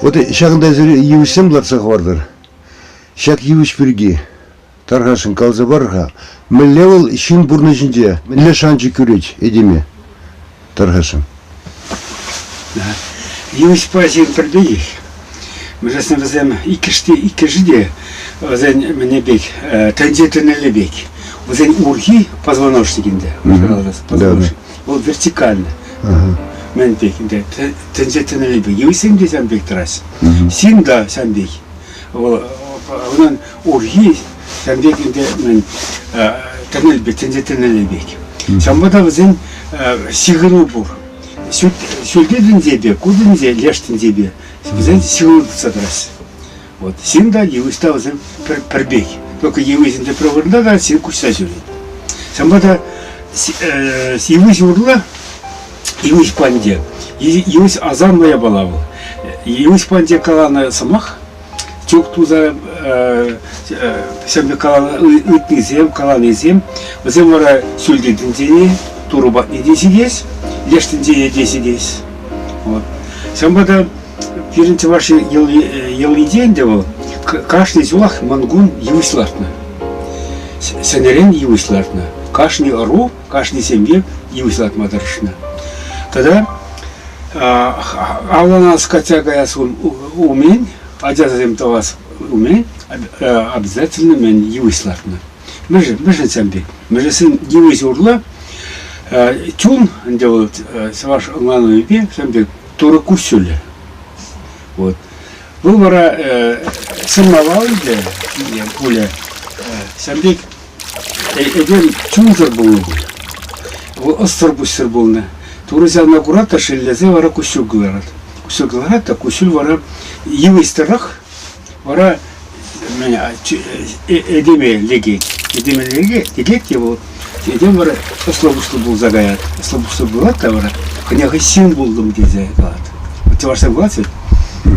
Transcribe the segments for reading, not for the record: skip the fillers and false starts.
Вот ҫакӑнта эсир йывӑҫсем лартса хӑвартӑр. Ҫак йывӑҫ пирки тархасшӑн каласа пар-ха. Мӗнле вӑл ҫын пурнӑҫӗнче, мӗнле шанчӑк кӳрет этеме? Тархасшӑн. Йывӑҫпа ҫын пӗр пекех. Мӗншӗн вӗсем иккӗш те иккӗшӗ те вӗсен мӗне пек, тӗнче тӗнӗллӗ пек. Вӗсен урхи позвоночник ӗнтӗ, позвоночник. Вӑл вертикально. Мӗн пек ӗнтӗ, тӗнче тӗнӗллӗ пек. Йывӑҫсем те ҫавӑн пек тӑраҫҫӗ. Ҫын та ҫавӑн пек. Вӑл унӑн урхи ҫавӑн пек ӗнтӗ мӗн тӗнӗл пек, тӗнче тӗнӗллӗ пек. Ҫавӑнпа та вӗсен ҫыхӑну пур. Ҫӳлти тӗнчепе, ку тӗнче, леш тӗнчепе вӗсен ҫыхӑну тытса тӑраҫҫӗ. Вот ҫын та, йывӑҫ та вӗсем пӗр, пӗр пек. Только йывӑҫ ӗнтӗ пӗр вырӑнта та ҫын куҫса ҫӳрет. Ҫавӑнпа та йывӑҫ урлӑ йывӑҫ панте, йывӑҫ асамлӑ япала вӑл. Йывӑҫ панте каланӑ сӑмах чук туса ҫав каланӑ ыйтнисем, каланисем, вӗсем вара ҫӳлти тӗнчене, Турӑ патне те ҫитес, леш тӗнчене те ҫитес. Вот. Ҫавӑнпа та пирӗн чӑваш йӑлинче ӗнтӗ вӑл кашни ҫулах Мӑнкун йывӑҫ лартнӑ. Ҫӗнӗрен йывӑҫ лартнӑ. Кашни ӑру, кашни ҫемье йывӑҫ лартма тӑрӑшнӑ. Тата авланас качча каяс умӗн, ачасем тӑвас умӗн обязательно мӗн йывӑҫ лартнӑ. Мӗншӗн, мӗншӗн ҫавӑн пек? Мӗншӗн йывӑҫ урлӑ чун ӗнтӗ вӑл чӑваш ӑнланӑвӗпе ҫавӑн пек Турӑ куҫҫулӗ. Вот. Вӑл вара сӑнлавал ӗнтӗ пулӗ. Ҫавӑн пек этем чунсӑр пулнӑ пуль. Вӑл ӑссӑр-пуҫсӑр пулнӑ. Турӑ ҫавна курать та шеллесе вара куҫҫуль кӑларать. Куҫҫуль кӑларать та куҫҫуль вара йывӑҫ тӑрӑх вара этеме лекет. Этеме лекет те вӑл этем вара ӑслӑ-пуҫлӑ пулса каять. Ӑслӑ-пуҫлӑ пулать та вара хӑйне хӑй ҫын пултӑм тесе калать. Чӑвашсем калать ведь.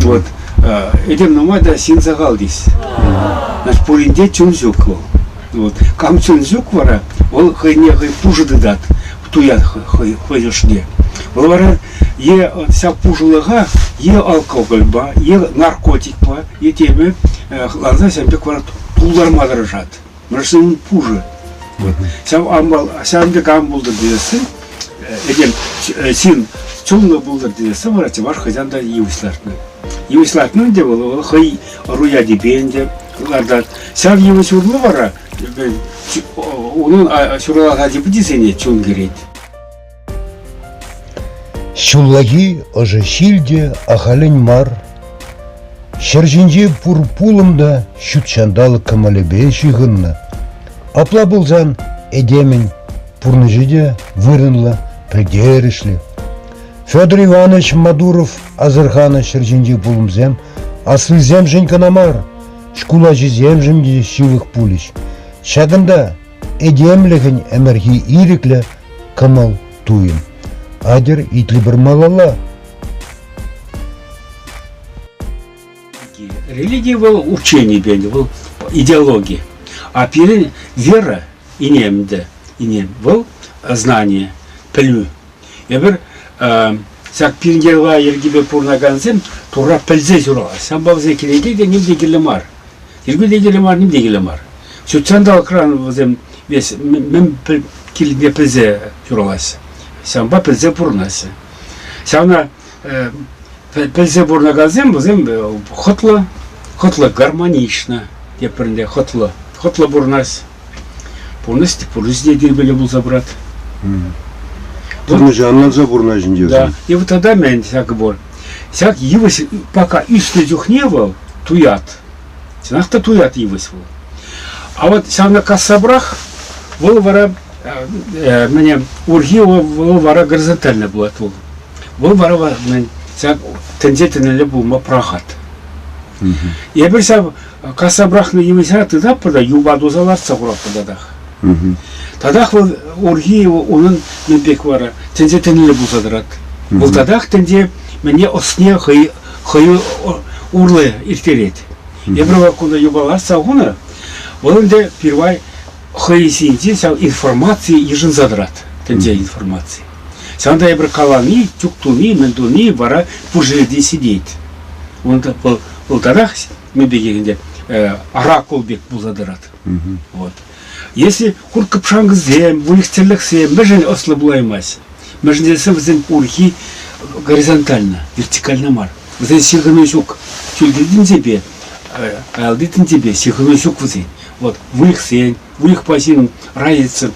Вот этем нумай та ҫын сахал тес. Значит, пуринте чун ҫук вӑл. Вот. Кам чун ҫук вара, вӑл хӑйне хӑй пушӑ тытать, туять хӑй, хӑй ӑшне. Вӑл вара е ҫав пушӑлӑха е алкогольпа, е наркотикпа, е темӗ ларса ҫавӑн пек вара тултарма тӑрӑшать. Мӗншӗн ун пушӑ. Вот. Ҫав амбал, ҫавӑн пек ан пултӑр тесен, этем ҫын чунлӑ пултӑр тесен вара чӑваш хӑҫан та йывӑҫ лартнӑ. Йывӑҫ лартнӑ ӗнтӗ вӑл, вӑл хӑй ӑру ячӗпе ӗнтӗ лартать. Ҫав йывӑҫ урлӑ вара унӑн ҫуралас ачи пӗтисене чун кӗрет. Ҫуллахи ӑшӑ ҫил те ахалӗн мар. Ҫӗр ҫинчи пур пулӑм та ҫут ҫанталӑк кӑмӑлӗпе ҫыхӑннӑ. Апла пулсан этемӗн пурнӑҫӗ те вырӑнлӑ, пӗлтерӗшлӗ. Федор Иванович Мадуров асӑрханӑ ҫӗр ҫинчи пулӑмсем аслисемшӗн кӑна мар, шкул ачисемшӗн те ҫывӑх пулӗҫ. Ҫакӑнта этемлӗхӗн ӗмӗрхи ирӗклӗ кӑмӑл-туйӑм. Атьӑр итлӗпӗр малалла. Религи вӑл учени пенӗ, вӑл идеологи. А пирӗн вера инемдӗ, инем, вӑл знание, пӗлӳ. Эпир ҫак пирӗн йӑла йӗркипе пурӑнакансем Турра пӗлсе ҫуралаҫҫӗ. Ҫавӑнпа вӗсен кӗнеке те ним те кирлӗ мар. Чиркӳ те кирлӗ мар, ним те кирлӗ мар. Ҫутҫанталӑкран вӗсем весь мӗн килнине пӗлсе ҫуралаҫҫӗ. Ҫавӑнпа пӗлсе пурӑнаҫҫӗ. Ҫавна пӗлсе пурӑнакансем вӗсем хӑтлӑ, хӑтлӑ гармонично тепӗринде хӑтлӑ, хӑтлӑ пурӑнаҫ. Пурнӑҫ пурнӑҫ те тирпейлӗ пулса пырать. Пурнӑҫа ӑнланса пурӑнаҫ ӗнтӗ. Да. И вот тогда мӗн ҫакӑ пур. Ҫак йывӑҫ пока ӳснӗ чухне вӑл туят. Чӑнах та туят йывӑҫ вӑл. А вот ҫавна касса пӑрах, вӑл вара мӗне урхи вӑл вара горизонтально пулать вӑл. Вӑл вара мӗн ҫак тӗнче тӗнӗлле пулма пӑрахать. Эпир ҫав касса пӑрахнӑ йывӑҫа тытатпӑр та юпа туса лартса хуратпӑр татах. Татах вӑл урхи унӑн мӗн пек вара тӗнче тӗнӗлле пулса тӑрать. Вӑл татах тӗнче мӗне ӑсне хӑй хӑй урлӑ ирттерет. Эпир вӑл кунта юпа лартса хунӑ, вӑл ӗнтӗ пирвай хӑй ҫинче ҫав информаци йышӑнса тӑрать, тӗнче информаци. Ҫавӑнта эпир калани, чук туни, мӗн туни вара пур ҫӗрте сидет. Унта вӑл вӑл татах мӗн пекех ӗнтӗ оракул пек пулса тӑрать. Вот. Если хурт-кӑпшанкӑсем, выльӑх-чӗрлӗхсем мӗншӗн ӑслӑ пулаймасть? Мӗншӗн тесен вӗсен урхи горизонтально, вертикально мар. Вӗсен ҫыхӑну ҫук. Ҫӳлти тӗнчепе, аялти тӗнчепе ҫыхӑну ҫук вӗсен. Вот выльӑхсен, выльӑхпа ҫын разница.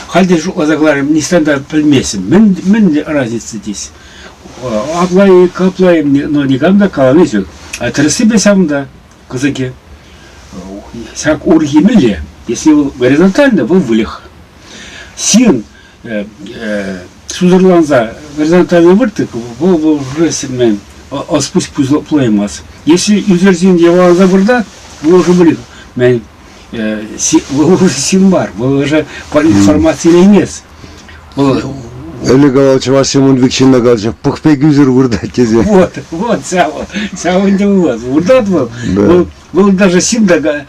Халь те шутласа кӑларӑм, ниҫтан та пӗлместӗн. Мӗн, мӗн разница здесь? Апла-и, капла-и, но никам та калани ҫук. А тӗрӗссипе ҫавӑнта кӑсӑкӗ. Ҫак урхи мӗнле? Если вӑл горизонтально, вӑл выльӑх. Ҫын сусӑрланса горизонтально выртык, вӑл уже мӗн ӑс-пуҫ пулаймасть. Если ӳсӗрсен йӑваланса выртать, вӑл уже выльӑх. Мӗн вӑл уже ҫын мар, вӑл уже информаци илеймест. Вӑл Ӗлӗк авал чӑвашсем ун пек ҫынна калаҫҫӗ, пӑх пек ӳсӗр выртать тесе. Вот, вот, ҫав, ҫав ӗнтӗ вӑл. Выртать вӑл. Вӑл, вӑл даже ҫын та,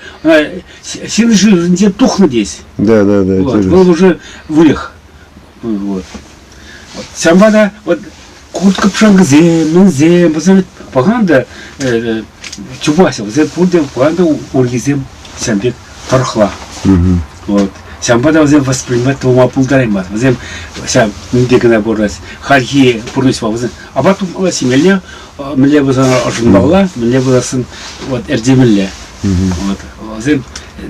ҫын шывӗнче тухнӑ тес. Да, да, да. Вот, вӑл уже выльӑх. Вот. Ҫавӑнпа та вот хурт-кӑпшанкӑсем, мӗнсем, вӗсем пӑхан та чупаҫҫӗ, вӗсем пурте пӑхан та урхисем ҫавӑн пек тӑрӑхла. Вот. Ҫавӑнпа та вӗсем воспринимать тума пултараймасть. Вӗсем ҫав мӗнпе кӑна пурӑнать. Хальхи пурнӑҫпа вӗсем апат тупмалла, ҫимелле, мӗнле пулсан ӑшӑнмалла, мӗнле пулсан вот эртемелле. Вот. Вӗсем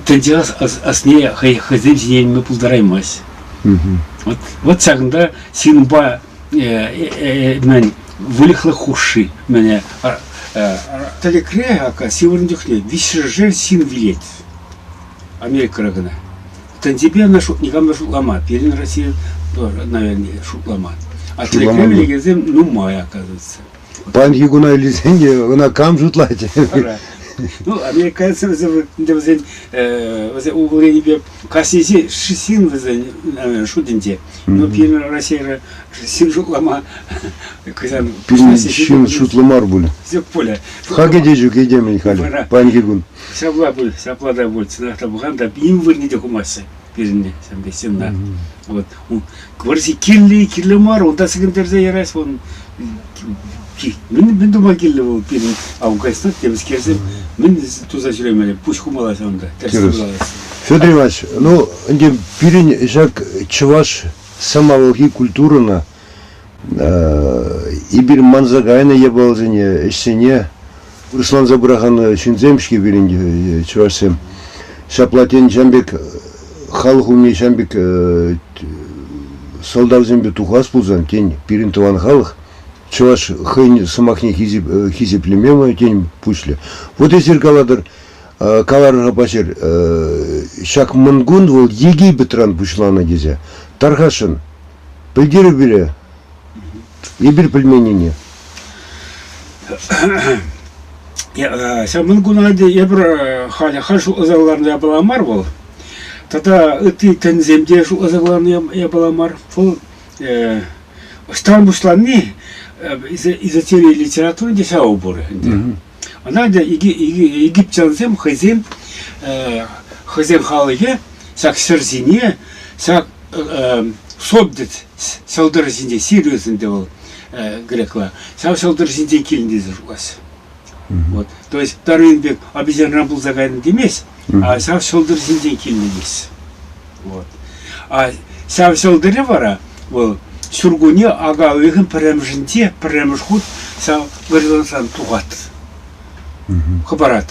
тӗнче ӑсне хӑйсем ҫине илме пултараймасть. Вот, вот ҫакӑнта ҫынпа мӗн выльӑхлӑх хушши мӗне тӗлӗкре ака сивӗрнӗ чухне виҫҫӗшер ҫын вилет. Америкӑра кӑна. Тӗнчепе ӑна никам та шутламан. Пирӗн Россия тоже, наверное, шутламан. А тӗлӗкре вилекенсем нумай, оказывается. Паянхи куна илсен те ӑна кам шутлать? Ну, американцам вӗсем вӗсен вӗсен управленипе кашни ҫын вӗсен шутӗнче. Но пирӗн Россияра ҫын шутлама кӑҫан Пирӗн ҫын шутлӑ мар пуль. Ҫук пулӗ. Хакӗ те ҫук этемӗн халӗ паянхи кун. Ҫапла пуль, ҫапла та пуль. Чӑнах та пӑхан та ним вырӑнне те хумаҫҫӗ пирӗнне ҫавӑн пек ҫынна. Вот. Вӑрҫи кирлӗ кирлӗ мар, унта сӗкӗнтерсе ярас вӑл. Мӗн, мӗн тума кирлӗ вӑл пирӗн Афганистан темскерсем мӗн туса ҫӳремелле, пуҫ хумалла ҫавӑнта, тӗрӗс Федор Иванович, ну, ӗнтӗ пирӗн ҫак чӑваш сӑмавӑлхи культурӑна эпир манса кайнӑ япаласене, ӗҫсене вырӑсланса пыракан ҫынсем-ҫке пирӗн чӑвашсем. Ҫапла тен ҫам пек халӑх умне ҫам пек сӑлтавсемпе тухас пулсан, тен, пирӗн тӑван халӑх чӑваш хӑйӗн сӑмахне хисеплеме тен пуҫлӗ. Вот эсир калатӑр, каларӑр-ха паҫӑр, ҫак Мӑнкун вӑл Египетран пуҫланӑ тесе. Тархасшӑн, Пӗлтерӳ пире. Эпир пӗлменнине. Ҫав Мӑнкуна эпир халӗ халь шутласа кӑларнӑ япала мар вӑл. Тата ытти тӗнсем те шутласа кӑларнӑ япала мар. Вӑл ӑҫтан пуҫланни эзотерия литератури те ҫавӑ пур ӗнтӗ. Ӑна ӗнтӗ египтянсем хӑйсем хӑйсен халӑхӗ ҫак ҫӗр ҫине ҫак Собдет ҫӑлтӑр ҫинче Сириус ӗнтӗ вӑл грекла. Ҫав ҫӑлтӑр ҫинчен килнӗ тесе шутлаҫҫӗ. Вот. То есть Дарвин пек обезьянран пулса кайнӑ темест, а ҫав ҫӑлтӑр ҫинчен килнӗ теҫҫӗ. Вот. А ҫав ҫӑлтӑрӗ вара вӑл ҫуркунне ака уйӑхӗн пӗрремӗшӗнче пӗрремӗш хут ҫав горизонтран тухать. Хӑпарать.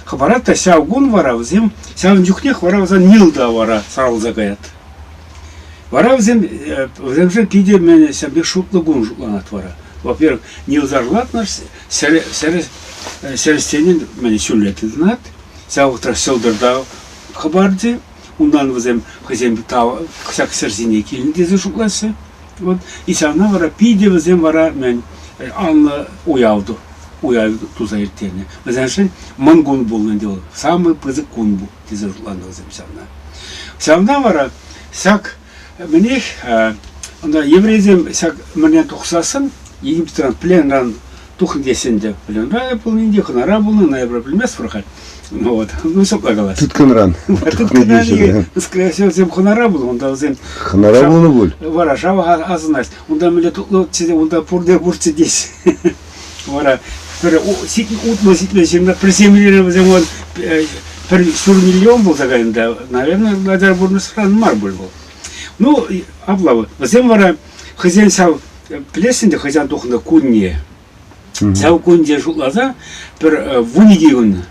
Хӑпарать та ҫав кун вара вӗсем ҫавӑн чухнех вара вӗсем Нил та вара сарӑлса каять. Вара вӗсем вӗсемшӗн питӗ мӗн ҫав пек шутлӑ кун шутланать вара. Во-первых, Нил сарӑлатнӑ ҫӗрӗстенӗн мӗн ҫӳлле тытӑнать. Ҫав вӑхӑтра ҫӑлтӑр та хӑпарчӗ. Унтан вӗсем хӑйсем ҫак ҫӗр ҫине килнӗ тесе шутлаҫҫӗ. Вот. И ҫавна вара питӗ вӗсем вара мӗн анлӑ уяв уяв туса ирттернӗ. Вӗсемшӗн Мӑнкун пулнӑ ӗнтӗ вӑл. Самый пысӑк кун тесе шутланӑ вӗсем ҫавна. Ҫавна вара ҫак мӗнех ӑна еврейсем ҫак мӗне тухсассӑн Египетран пленран тухнӑ теҫҫӗ ӗнтӗ. Пленра пулнӑ ӗнтӗ, хӑнара пулнӑ, ӑна эпир пӗлместпӗр халь. Ну вот, ну ҫапла калас. Тыткӑнран. Тыткӑнран, скорее всего, вӗсем хӑнара пулнӑ, унта вӗсем Хӑнара пулнӑ пуль. Вара шав асӑнать. Унта мӗнле тутлӑччӗ те, унта пурте пурччӗ теҫҫӗ. Вара. Пӗр утмӑл-ҫитмӗл ҫынна пӗр семьере вӗсем вӑл пӗр ҫур миллион пулса кайнӑ та, наверное, начар пурнӑҫран мар пуль вӑл. Ну, апла вӗсем вара хӑйсен ҫав пӗлеҫҫӗ ӗнтӗ хӑҫан тухнӑ кунне. Ҫав кунне шутласа пӗр 12 кун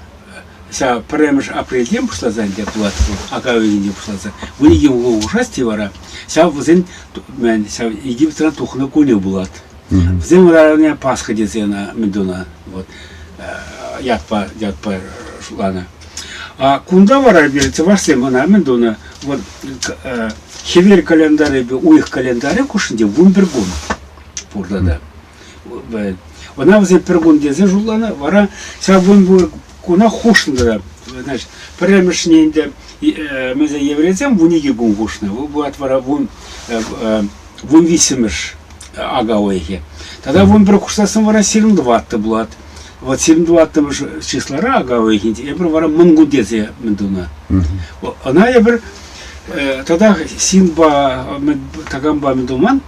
ҫав пӗрремӗш апрельтен пуҫласа ӗнтӗ пулать ака уйӑхӗнчен пуҫласа 12 кун хушать те вара ҫав вӗсен ҫав Египетран тухнӑ кунӗ пулать. Вӗсем вара Пасха тесе ӑна мӗн тунӑ вот ятпа ятпа шутланӑ. А кунта вара эпир чӑвашсем ӑна мӗн тунӑ вот хӗвел календарӗпе уйӑх календарӗ хушшинче 11 кун пур тата. Ӑна вӗсем пӗр кун тесе шутланӑ, вара ҫав вун куна хушнӑ тата. Значит, пӗрремӗшне ӗнтӗ мӗнсе еврейсем 12 кун хушнӑ. Вӑл пулать вара вун виҫҫӗмӗш ака уйӑхӗ. Тата 11 хушсассӑн вара 24 пулать. Вот 24-мӗш числара ака уйӑхӗнче эпир вара Мӑнкун тесе мӗн тунӑ. Ӑна эпир татах ҫынпа такампа мӗн туман,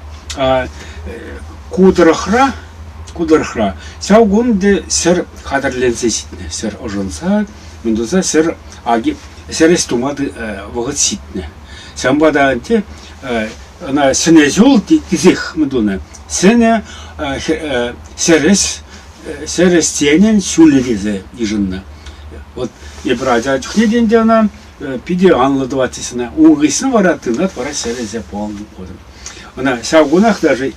ку тӑрӑхра ку тӑрӑхра ҫав кун ҫӗр хатӗрленсе ҫитнӗ. Ҫӗр ӑшӑнса, мӗн туса ҫӗр аки ҫӗр ӗҫ тума вӑхӑт ҫитнӗ. Ҫавӑнпа та ӗнтӗ ӑна ҫӗнӗ ҫул тесех мӗн тунӑ. Ҫӗнӗ ҫӗр ӗҫ ҫӗр ӗҫченӗн ҫулӗ тесе йышӑннӑ. Вот эпир ача чухне те ӗнтӗ ӑна питӗ анлӑ тӑватчӗҫ ӑна. Ун хыҫҫӑн вара тытӑнать вара ҫӗр ӗҫе полный ходом. Ӑна ҫав кунах даже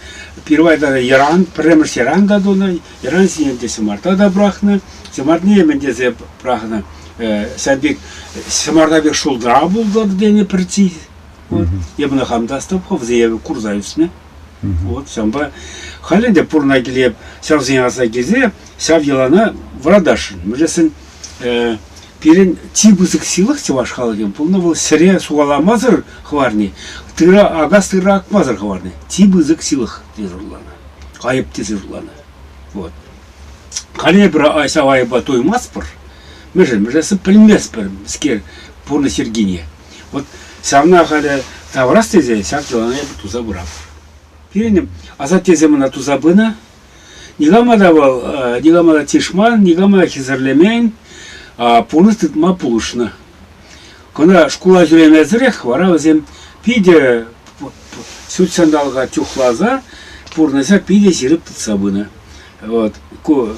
пирвай даже йӑран, пӗрремӗш йӑран та тунӑ, йӑран ҫине те ҫӑмарта та пӑрахнӑ. Ҫӑмартине мӗн тесе пӑрахнӑ, ҫав пек ҫӑмарта пек шултра пултӑр тенӗ пӗрчи. Вот. Эп ӑна хам та астӑвӑп-ха, вӗсене эпӗ курса ӳснӗ. Вот, ҫавӑнпа халь ӗнтӗ пурӑна киле ҫавсене аса килсе ҫав йӑлана вӑратасшӑн. Мӗншӗн пирӗн чи пысӑк силах чӑваш халӑхӗн пулнӑ вӑл ҫӗре сухаламасӑр хӑварни, тыра акас тыра акмасӑр хӑварни. Чи пысӑк силах тесе шутланӑ. Айӑп тесе шутланӑ. Вот. Халь эпир ҫав айӑпа туймастпӑр. Мӗншӗн? Мӗншӗн пӗлместпӗр мӗскер пурнӑҫ йӗркине. Вот ҫавна халӗ тавӑрас тесе ҫак йӑлана эпир туса пыратпӑр. Пирӗн асаттесем ӑна туса пынӑ. Никама та вӑл, никама та чышман, никама та хӗсӗрлемен, пурнӑҫ тытма пулӑшнӑ. Кӑна шкула ҫӳремесӗрех вара вӗсем питӗ ҫут ҫанталӑка чухласа пурнӑҫа питӗ ҫирӗп тытса пынӑ. Вот ку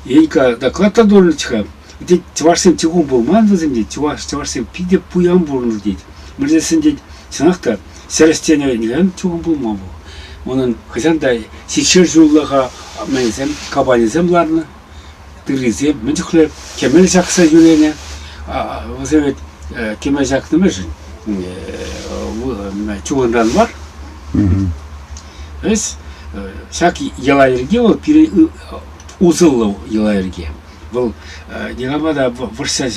Енька доклад та турнӑччӗ-ха. Тет, чӑвашсем чухӑн пулман вӗсем тет, чӑваш, чӑвашсем питӗ пуян пурӑннӑ тет. Мӗншӗн тет, чӑнах та ҫӗр ӗҫченӗ нихӑҫан чухӑн пулман вӑл. Унӑн хӑҫан та ҫичшер ҫуллӑха мӗнсем, капанӗсем ларнӑ, тыррисем мӗн чухлӗ кӗмӗл ҫакса ҫӳренӗ. Вӗсем вӗт кӗмӗл ҫакнӑ мӗншӗн? Чухӑнран мар. Эс ҫак йӑла-йӗрке вӑл пирӗн усӑллӑ йӑла-йӗрке. Вӑл никама та вӑрҫса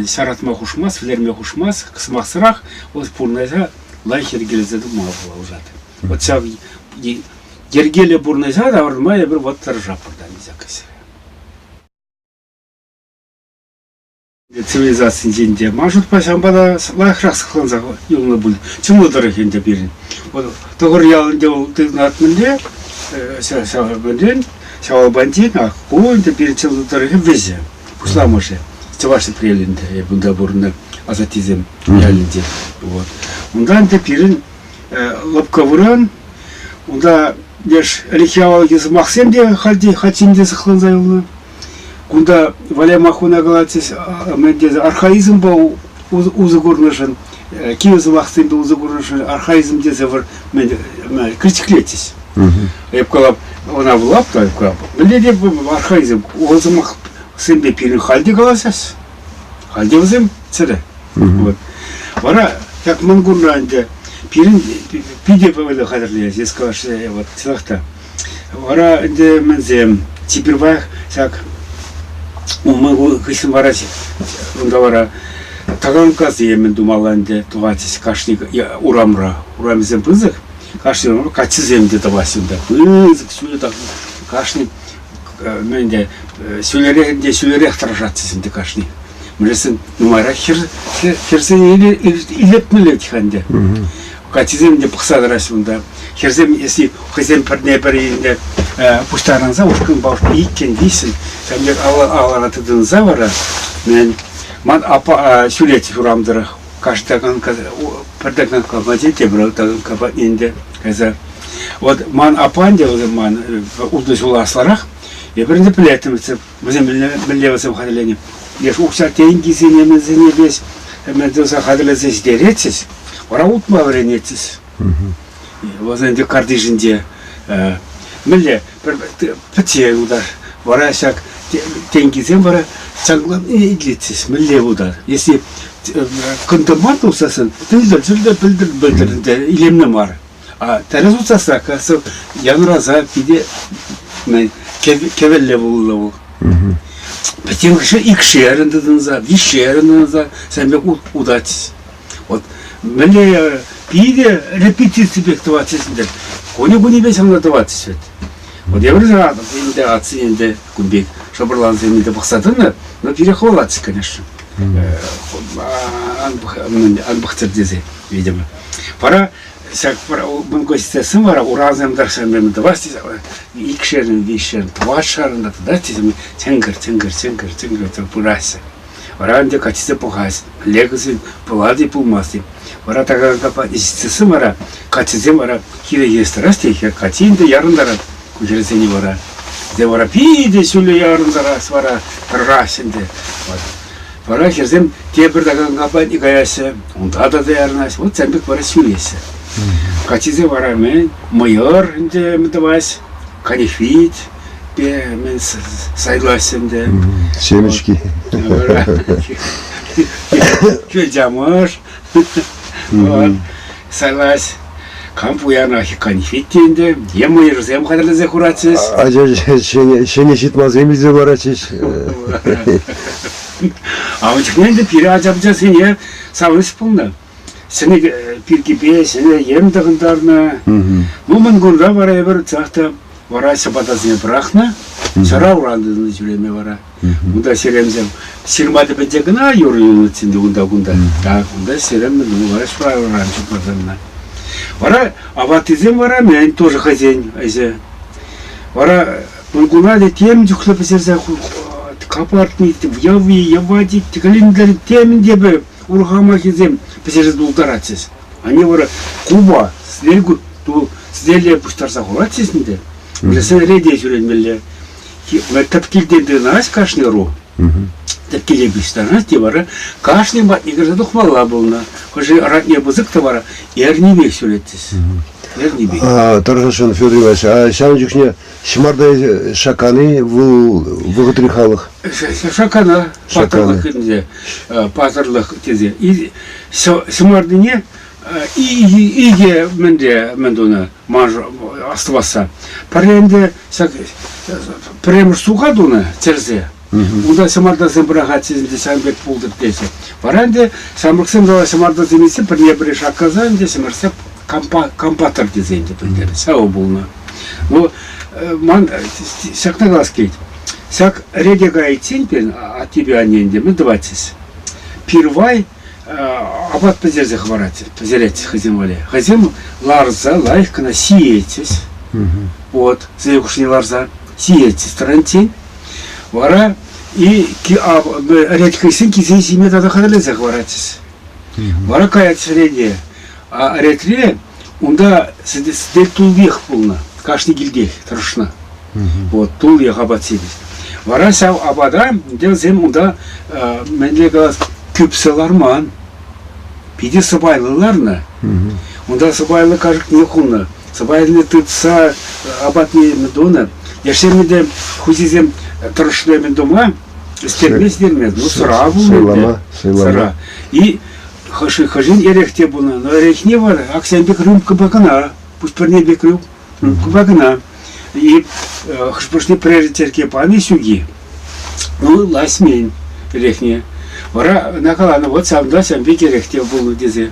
ҫаратма хушмасть, вӗлерме хушмасть, сӑмахсӑрах вӑл пурнӑҫа лайӑх йӗркелесе тума пулӑшать. Вот ҫав йӗркеллӗ пурнӑҫа таврӑнма эпир вот тӑрӑшатпӑр та всякое. Цивилизацинчен те ман шутпа ҫавӑнпа та лайӑхрах сыхланса юлнӑ пуль. Чӑнлӑ тӑрӑх ӗнтӗ пирӗн. Вот тӑхӑр ял ӗнтӗ вӑл тытӑнать мӗнле, ҫав мӗнрен, Ҫавалпантин, а ку ӗнтӗ пирӗн Чӑнлӑ тӑрӑхӗ вӗҫӗ, пуҫламӑшӗ. Чӑваш Ҫӗпрелӗнче эп унта пурӑннӑ асаттесем ялӗнче. Вот. Унта ӗнтӗ пирӗн лӑпкӑ вырӑн. Унта леш ӗлӗкхи авалхи сӑмахсем те хальте хальччен те сыхланса юлнӑ. Кунта Валя Махуна калатчӗҫ, мӗн тесе, архаизмпа усӑ курнӑшӑн, кивӗ сӑмахсемпе усӑ курнӑшӑн архаизм тесе мӗн критиклетчӗҫ. Эп калап, ӑна вулап та, эп калап, мӗнле те архаизм, ул сӑмахсемпе пирӗн халь те калаҫаҫ. Халь те вӗсем чӗрӗ. Вот. Вара ҫак Мӑнкунра ӗнтӗ пирӗн питӗ вӑйлӑ хатӗрлес, эс калаҫ, вот чӑнах та. Вара ӗнтӗ мӗнсем, чи пирваях ҫак умӑн хыҫҫӑн вара унта вара таканккасем мӗн тумалла ӗнтӗ тӑватчӗҫ кашни урамра. Урамӗсем пысӑк, кашни урамра каччӑсем те тӑваҫҫӗ унта. Пысӑк ҫӳллӗ кашни мӗн те ҫӳлерех ӗнтӗ ҫӳлерех тӑрӑшатчӗҫ ӗнтӗ кашни. Мӗншӗн нумайрах хӗр хӗрсене илӗртмелле-ха ӗнтӗ. Каччӑсем те пӑхса тӑраҫҫӗ унта. Хӗрсем, если хӑйсем пӗрне-пӗри ӗнтӗ. пуҫтарӑнса ушкӑнпа ушкӑн иккӗн, виҫҫӗн ҫавӑн пек алӑра тытӑнса вара мӗн ман аппа ҫӳрет урам тӑрӑх. Кашни таканка пӗр таканка патне тепӗр таканка патне ӗнтӗ кайса. Вот ман аппа ӗнтӗ вӗсем ман ултӑ ҫул аслӑрах. Эпир ӗнтӗ пӗлеттӗм вӗсем мӗнле вӗсем хатӗрленӗ. Леш укҫа-тенкисене мӗнсене веҫ мӗн туса хатӗрлесе ҫитеретчӗҫ, вара утма вӗренетчӗҫ. Вӑл ӗнтӗ картишӗнче мӗнле пӗр пӗччен утар. Вара ҫак тенкисем вара чанкланни итлетчӗҫ. Мӗнле утар? Если кӑнтӑрман тухсассӑн тӗлтӗр-тӗлтӗр пӗлтӗр-пӗлтӗр ӗнтӗ илемлӗ мар. А тӗрӗс утсасса янраса питӗ кӗвӗллӗ пулнӑ вӑл. Пӗтӗм икшерӗн тытӑнса, виҫшерӗн тытӑнса ҫавӑн пек утатчӗҫ. Вот мӗнле питӗ репетици пек тӑватчӗҫ ӗнтӗ. Кунӗ-кунӗпе ҫавна тӑватчӗҫ вӗт. Вот я говорю, ӗнтӗ атси ӗнтӗ кун пек шӑпӑрлансем ӗнтӗ пӑхса тӑнӑ, но пире хӑвалатчӗҫ, конечно. Ан пӑхтӑр тесе, видимо. Вара ҫак мӑн вара урасем тӑрсан тӑвас тесе икшерӗн, виҫшерӗн, тӑватшарӑн та тытать тесе чӗнкӗр, чӗнкӗр, чӗнкӗр, чӗнкӗр пыраҫҫӗ. Вара ӗнтӗ каччисем пӑхаҫ, лекӗсен пулать-и, пулмасть-и. Вара таканка патне ҫитсессӗн вара каччисем вара хире хирӗҫ тӑраҫ те каччи ӗнтӗ ярӑнтарать ку хӗрсене вара. Вӗсем вара питӗ ҫӳллӗ ярӑнтарас вара тӑраҫ ӗнтӗ. Вара хӗрсем тепӗр таканка патне каяҫҫӗ, унта та ярӑнаҫ, вот ҫавӑн пек вара ҫӳреҫҫӗ. Каччисем вара мӗн, мӑйӑр ӗнтӗ мӗн тӑваҫ, канихвит, мӗн сайлаҫҫӗ ӗнтӗ. Семечки. Кӳлчамӑш. Сайлаҫ. Кам пуянах канихвит те ӗнтӗ, е мӑйӑрсем хатӗрлесе хуратчӗҫ. Ача ҫӗнӗ ҫытмасем илсе паратчӗҫ. А ун чухне ӗнтӗ пире ача-пӑчасене савӑнӑҫ пулнӑ. Ҫӗнӗ пиркипе ҫӗнӗ йӗм тӑхӑнтарнӑ. Ну, Мӑнкунра вара эпир чах та вара ҫӑпатасене пӑрахнӑ, ҫӑра уран тытӑннӑ ҫӳреме вара. Унта ҫеремсем ҫырма тӗпӗнче кӑна юр юлнӑччӗ ӗнтӗ унта-кунта. Так, унта ҫерем ну, вара ҫура уран чупма тытӑннӑ. Вара аваттисем вара мӗн тоже хӑйсен ӗҫӗ. Вара Мӑнкуна те тем чухлӗ пӗҫерсе капартни, йӑви, йӑвати, календарь темӗн те пӗр урхамахӗсем пӗҫерсе тултаратчӗҫ. Они вара куба сӗтел сӗтеле пуҫтарса хуратчӗҫ ӗнтӗ. Вӗсен рете ҫӳренмелле. Тӗп килтен тытӑнать кашни ӑру. Тӗп киле пуҫтарать те вара кашни патне кӗрсе тухмалла пулнӑ. Хӑшӗ ратне пысӑк та вара эрнипех ҫӳретчӗҫ. Эрнипех. Тархасшӑн, Федор Иванович, а ҫавӑн чухне Ҫӑмарта шаккани вӑл вӑхӑтри халӑх. Шаккана паттӑрлӑх ӗнтӗ, паттӑрлӑх тесе. Ҫӑмартине икӗ мӗнте мӗн тунӑ астӑвасса. Пӗрре ӗнтӗ ҫак пӗрремӗш суха тунӑ чӗрсе. Унта ҫӑмартасем пӑрахатчӗ ӗнтӗ ҫавӑн пек пултӑр тесе. Вара ӗнтӗ ҫамрӑксем ҫӑмартасем илсе пӗрне-пӗри шаккаса ӗнтӗ ҫӗмӗрсе компатор тесе ӗнтӗ пӗлтернӗ. Ҫавӑ пулнӑ. Ну, ман ҫакна калас килет. Ҫак рете кайиччен пирӗн аттепе анне ӗнтӗ мӗн тӑватчӗҫ? Пирвай апат пӗҫерсе хӑваратчӗҫ, пӗҫеретчӗҫ хӑйсем валли. Хӑйсем ларса лайӑх кӑна ҫиетчӗҫ. Вот, сӗтел хушшине ларса ҫиетчӗҫ тӑраниччен. Вара и рет хыҫҫӑн килсе ҫиме тата хатӗрлесе хӑваратчӗҫ. Вара каять рете. А ретре унта сӗтел туллиех пулнӑ. Кашни килтех тӑрӑшнӑ. Вот, туллиех апат ҫитет. Вара ҫав апата вӗсем унта мӗнле калас, кӳпсе ларман. Питӗ сӑпайлӑ ларнӑ. Унта сӑпайлӑ кашӑкне хунӑ. Сӑпайлӑ тытса апатне тунӑ. Лешсем те хуҫисем тӑрӑшнӑ мӗн тума, ӗҫтерме ҫитерме. Ну, сӑра пулнӑ. Сӑра. И хӑшин эрех те пулнӑ, но эрехне вара аксем пек рюмкӑпа кӑна, пуҫ пӗрне пек рюмкӑпа кӑна. И хӑш-пӗрне пӗрер черкке пани ҫук-и? Ну, лаҫмен эрехне. Вара ӑна каланӑ, вот ҫавӑнта ҫавӑн пек эрех те пулнӑ тесе.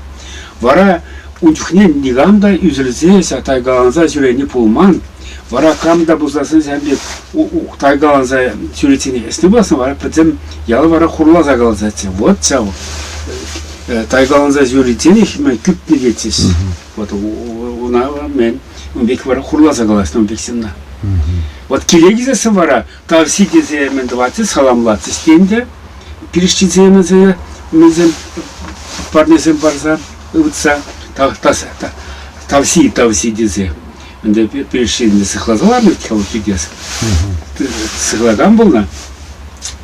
Вара ун чухне никам та ӳсӗрсе, тайкаланса ҫӳрени пулман. Вара кам та пулсассӑн ҫавӑн пек тайкаланса ҫӳретсене ӗҫнӗ пулсан вара пӗтӗм ял вара хурласа каласатчӗ. Вот ҫав тайкаланса ҫӳретсенех кӳпнӗ тетчӗҫ. Вот уна мӗн ун пек вара хурласа калаҫнӑ ун пек ҫынна. Вот киле килсессӗн вара тавси тесе мӗн тӑватчӗ, саламлатчӗҫ те ӗнтӗ. Пирӗштисем мӗнсем парнесем парса ывӑтса тавси тавси тесе. Ӗнтӗ пирӗштисене сыхласа ларнӑ вӗт-ха вӑл пикес. Сыхлакан пулнӑ.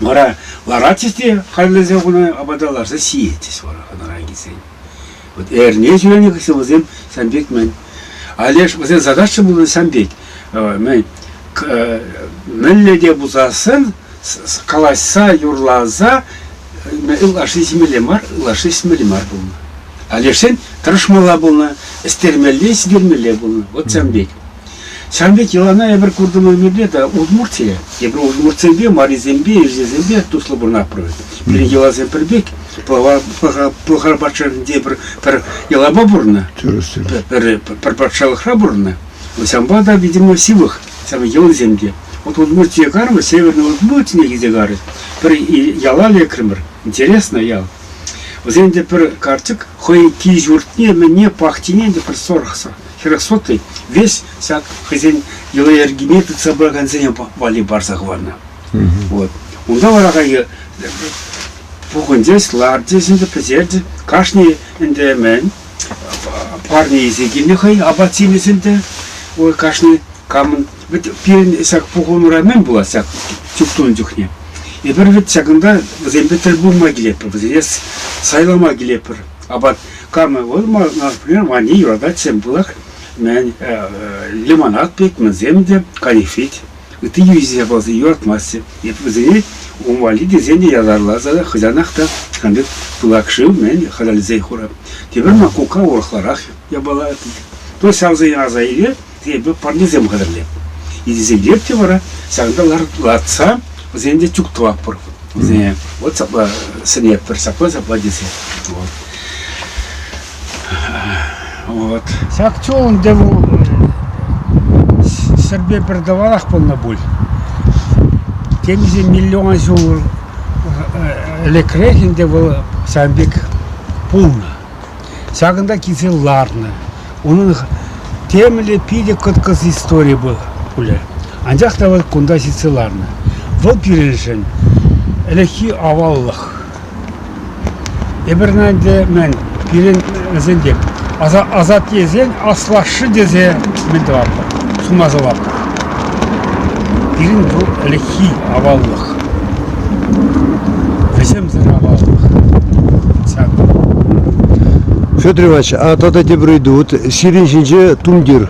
Вара ларатчӗҫ те хатӗрлесе хунӑ апата ларса ҫиетчӗҫ вара хӑнаран килсен. Вот эрне ҫӳренӗ хыҫҫӑн вӗсем сан пек мӗн. А леш вӗсен задача пулнӑ сан пек. Мӗн мӗнле те пулсассӑн калаҫса, юрласа ытлашши ҫимелле мар, ытлашши ӗҫмелле мар пулнӑ. А лешсен тӑрӑшмалла пулнӑ, ӗстермелле, ҫитермелле пулнӑ. Вот ҫавӑн пек. Ҫавӑн пек йӑлана эпир куртӑмӑр мирле та Удмуртие. Эпир удмуртсемпе, марисемпе, ирҫесемпе туслӑ пурӑнатпӑр вӗт. Пирӗн йӑласем пӗр пек. Пӑлхар патшалӑхӗнче пӗр, пӗр йӑлапа пурӑннӑ. Тӗрӗс, тӗрӗс. Пӗр, пӗр патшалӑхра пурӑннӑ. Ҫавӑнпа та, видимо, ҫывӑх ҫав йӑлисем те. Вот Удмуртие кармӑр, Северный Удмуртине килсе карӗҫ. Пӗр яла лекрӗмӗр. Интересно ял. Вӗсен те пӗр карчӑк хӑй кил-ҫуртне, мӗнне, пахчине те пӗр 40 хӗрӗх сотый весь ҫак хӑйсен йӑли-йӗркине тытса пыракансене валли парса хӑварнӑ. Вот. Унта вара хайхи пухӑнчӗҫ, ларчӗҫ ӗнтӗ, пӗҫерчӗ. Кашни ӗнтӗ мӗн парне илсе килнӗ хӑй апат ҫимӗҫ ӗнтӗ. Ой, кашни камӑн вӗт пирӗн ҫак пухӑнура мӗн пулать ҫак чуп тунӑ чухне? Эпир вӗт ҫакӑнта вӗсемпе тӗл пулма килетпӗр, вӗсене сайлама килетпӗр. Апат камӑ вӑл, например, мане юратать пылак, мӗн лимонад пек, мӗнсем те, канифет. Ытти йӳҫӗ япаласене юратмасть. Эп вӗсене ун валли тесен те ятарласа хӑҫанах та ҫакӑн пек пылак шыв мӗн хатӗрлесе хурап. Тепӗр ман кукка урӑхларах япала. То ҫавсене аса иле, эпӗ парнесем хатӗрлеп. Илсе илеп те вара ҫакӑнта лартса вӗсене те чук тӑватпӑр. Вӗсене вот ҫапла сӗнетпӗр, ҫапла-ҫапла тесе. Вот. Вот. Ҫак чул ӗнтӗ вӑл ҫӗрпе пӗр тӑварах пулнӑ пуль. Темиҫе миллион ҫул ӗлӗкрех ӗнтӗ вӑл ҫавӑн пек пулнӑ. Ҫакӑнта килсе ларнӑ. Унӑн темле питӗ кӑткӑс истори пулӗ. Анчах та вӑл кунта ҫитсе ларнӑ. Вӑл пирӗншӗн ӗлӗкхи аваллӑх. Эпир ӗнтӗ мӗн, пирӗн вӗсен те асаттесен аслашшӗ тесе мӗн тӑватпӑр, сума сӑватпӑр. Пирӗн вӑл ӗлӗкхи аваллӑх. Вӗҫӗмсӗр аваллӑх. Ҫак. Федор Иванович, а тата тепӗр ыйту. Вот сирӗн ҫинче тумтир.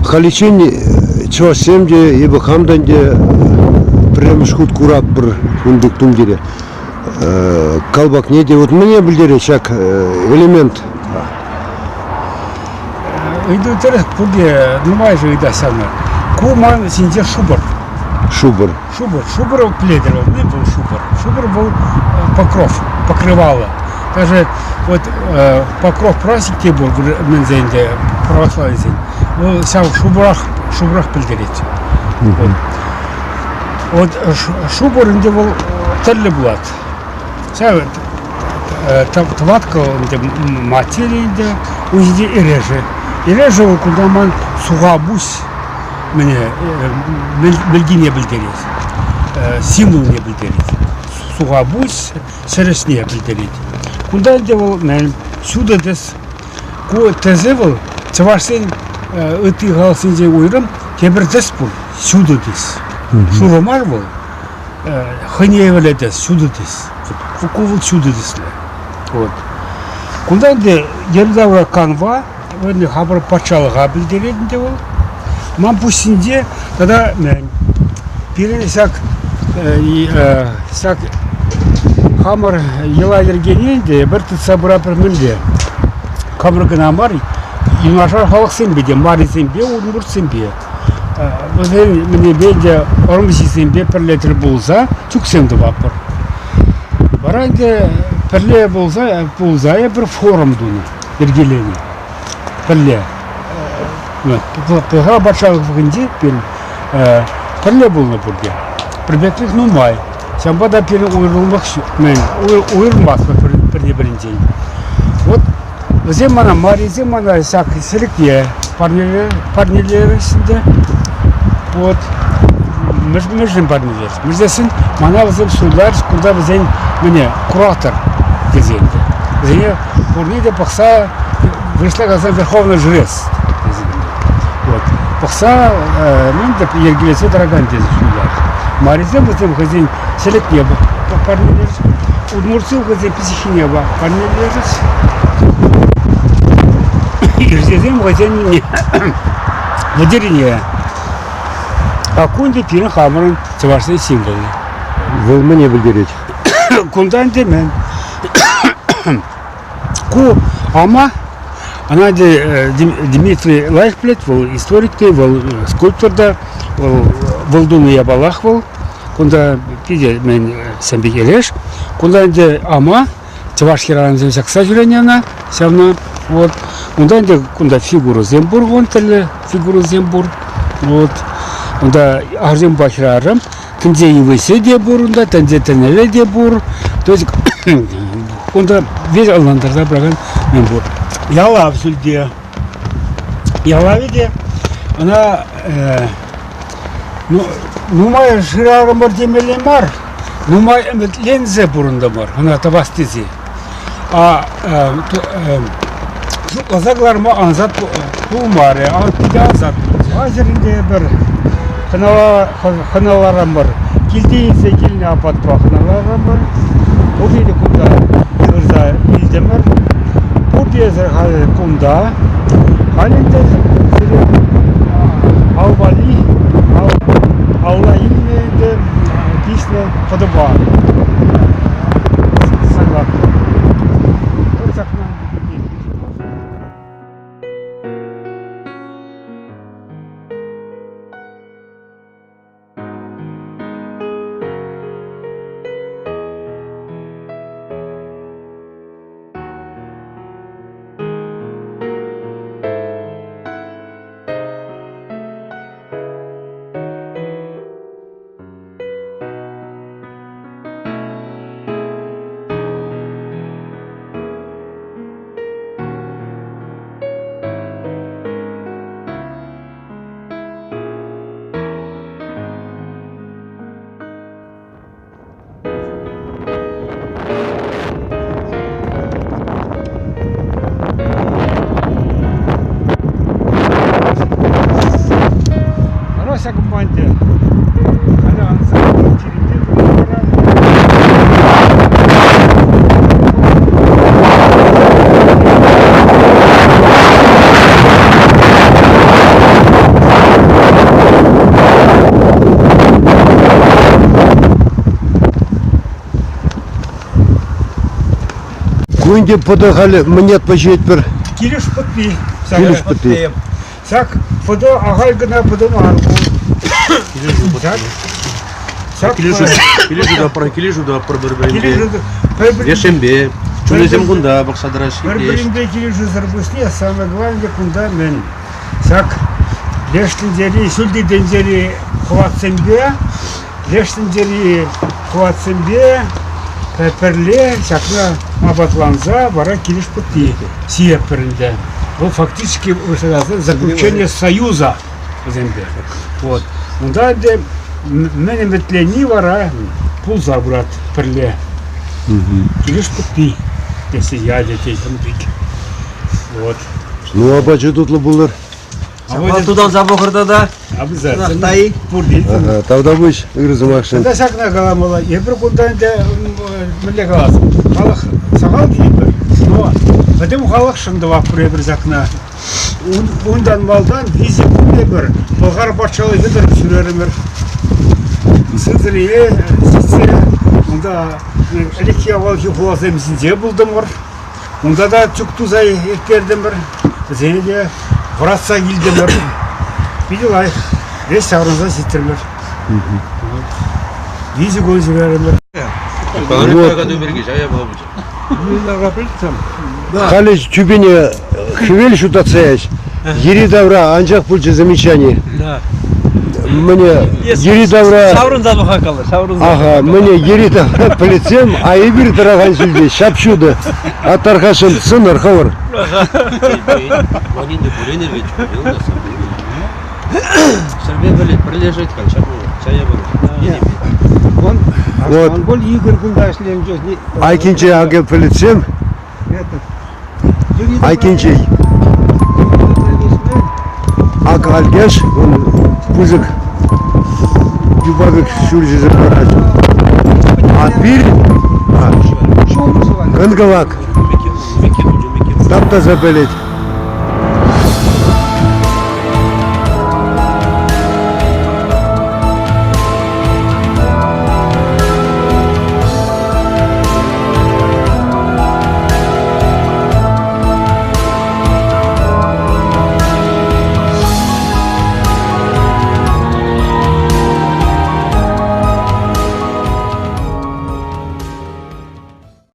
Халиччен чӑвашсем те, эпӗ хам та ӗнтӗ пӗрремӗш хут куратпӑр ун пек тумтире. Калпакне те вот мӗне пӗлтерет ҫак элемент? Ыйту тӗрӗс пурте нумайӑшӗ ыйтаҫҫӗ ӑна. Ку ман ҫинче шупӑр. Шупӑр. Шупӑр. Шупӑр пӗлетӗр вӑл. Мӗн вӑл шупӑр? Шупӑр вӑл покров, покрывало. Даже вот покров праздник те пур мӗнсен те православисен. Вӑл ҫав шупӑрах, шупӑрах пӗлтерет. Вот. Вот шупӑр ӗнтӗ вӑл тӗрлӗ пулать. Ҫав тӑваткӑл ӗнтӗ матери ӗнтӗ, ун ҫинче эрешӗ. Эрешӗ вӑл кунта ман суха пуҫ мӗне мӗлкине пӗлтерет, символне пӗлтерет. Суха пуҫ ҫӗрӗшне пӗлтерет. Кунта ӗнтӗ вӑл мӗн ҫутӑ тӗс. Ку тӗсӗ вӑл чӑвашсен ытти халӑхсенчен уйрӑм тепӗр тӗс пур, ҫутӑ тӗс. Шурӑ мар вӑл, хӑйне евӗрлӗ тӗс, ҫутӑ тӗс. Ку вӑл ҫутӑ тӗслӗ. Вот. Кунта ӗнтӗ йӗри-тавра канва, вӗрнӗ хапӑр патшалӑха пӗлтерет ӗнтӗ вӑл. Ман пуҫ ҫинче тата мӗн? Пирӗн ҫак ҫак хамӑр йӑла-йӗркене ӗнтӗ эпир тытса пыратпӑр мӗнле? Хамӑр кӑна мар, юнашар халӑхсемпе те, марисемпе, удмуртсемпе. Вӗсен мӗнепе те ӑрӑмҫисемпе пӗрле тӗл пулса чӳксем тӑватпӑр. Вара ӗнтӗ пӗрле пулса, пулса эпир форум тунӑ, йӗркеленӗ. Пӗрле. Пӑлхар патшалӑх вӑхӑтӗнче пирӗн пӗрле пулнӑ пурте. Пӗрпеклӗх нумай. Ҫавӑнпа та пирӗн уйрӑлмах ҫук. Мӗн, уйрӑлмастпӑр пӗрне-пӗринчен. Вот вӗсем мана, марисем мана ҫак сӗлӗкне парнелерӗҫ ӗнтӗ. Вот мӗншӗн парнелерӗҫ? Мӗншӗн мана вӗсем суйларӗҫ, кунта вӗсен мӗне куратор тесе ӗнтӗ. Вӗсене пурне те пӑхса вырӑсла каласан верховный жрец тесе ӗнтӗ. Вот. Пӑхса мӗн те йӗркелесе тӑракан тесе суйларӗҫ. Марисем вӗсем хӑйсен ҫӗлӗкне парнелерӗҫ. Удмуртсем хӑйсен писихине парнелерӗҫ. Ирҫесем хӑйсен вӗтӗрне. А кунти пирӗн хамӑрӑн чӑвашсен символӗ. Вӑл мӗне пӗлтерет? Кунта ӗнтӗ мӗн? Ку ама ӑна Дмитрий лайӑх пӗлет, вӑл историк те, вӑл скульптор та, вӑл вӑл тунӑ япалах вӑл. Кунта питӗ мӗн сӗм пек элеш. Кунта ӗнтӗ ама чӑваш хӗрарӑмсем ҫакса ҫӳренӗ ӑна, ҫавна. Вот. Унта ӗнтӗ кунта фигурӑсем пур, вон тӗрлӗ фигурӑсем пур. Вот. Унта арҫынпа хӗрарӑм, тӗнче йывӑҫӗ те пур унта, тӗнче тӗнӗлӗ те пур. То есть кунта весь ӑнлантарса пыракан мӗн пур. Ялав ҫӳлте. Ялавӗ те ӑна ну, нумай шырарӑмӑр темелле мар, нумай ӗмӗтленсе пурӑнтӑмӑр ӑна тӑвас тесе. А шутласа кӑларма ансат пулмарӗ. Питӗ ансат. Хазер ӗнтӗ пӗр хӑналарӑмӑр. Килте илсе килнӗ апатпа хӑналарӑмӑр. Пурне те кунта ырса илтӗмӗр. Пурте эсӗр халӗ кунта. Халь ӗнтӗ сире ал валли алла илнӗ ӗнтӗ тиснӗ пӑтӑпа сайлатпӑр. Ҫакна Вара ҫак банде халӗ анса чирӗнте Ку ӗнтӗ пӑтӑ халӗ мӗн ятпа ҫиетпӗр? Килӗш пӑтти. Килӗш пӑтти. Ҫак пӑтӑ ахаль кӑна пӑтӑ мар ку. Ҫак ҫак Килӗшӳ тӑватпӑр пӗр-пӗринпе. Лешсемпе чунӗсем кунта пӑхса тӑраҫҫӗ. Пӗр-пӗринпе килӗшӳсӗр пуҫне самое главное кунта мӗн? Ҫак леш тӗнчери, ҫӳлти тӗнчери хӑватсемпе, леш тӗнчери хӑватсемпе пӗрле ҫакна апатланса вара килӗш пӑтти ҫиетпӗр ӗнтӗ. Вӑл фактически заключение союза вӗсемпе. Вот. Унта ӗнтӗ мӗн ӗмӗтленни вара пулса пырать пӗрле. Килӗш пӑтти тесе ячӗ тет пек. Вот. Ну, апачӗ тутлӑ пулӑр. Апа тутанса пӑхӑр тата. Обязательно. Пурте. Тавтапуҫ ырӑ сӑмахшӑн. Тата ҫакна каламалла. Эпир кунта ӗнтӗ мӗнле калас, халӑх сахал тейӗпӗр, но пӗтӗм халӑхшӑн тӑватпӑр эпир ҫакна. Унтан малтан виҫӗ кун эпир Пӑлхар патшалӑхӗ тӑрӑх ҫӳрерӗмӗр. Сызрие ҫитсе унта ӗлӗкхи авалхи хуласем ҫинче пултӑмӑр. Унта та чӳк туса ирттертӗмӗр, вӗсене те вӑратса килтӗмӗр. Питӗ лайӑх. Веҫ ҫаврӑнса ҫитрӗмӗр. Виҫӗ кун ҫӳрерӗмӗр. Халӗ тӳпене хӗвел ҫутатса яч. Йӗри-тавра анчах пулчӗ замечани. Мӗне йӗри-тавра... Ҫаврӑнса пӑхакалла, ҫаврӑнса. Ага, мӗне йӗри-тавра пӗлӗтсем, а эпир тӑракан ҫӳлте ҫап-ҫутӑ. А тархасшӑн сӑнӑр хӑвӑр. Ҫӗрпе пӗлет, пӗрлешет халь, ҫапла, чая пӗлет. Он, Вот. он боль Игорь кунта ӗҫленӗ чухне. Айкинче акӑ пӗлӗтсем, Этот. айкинче акӑ Алькеш, он пысӑк юпа пек ҫӳлҫӗсем ларать. А пирӗн кӑн-кӑвак, тап-таса пӗлет.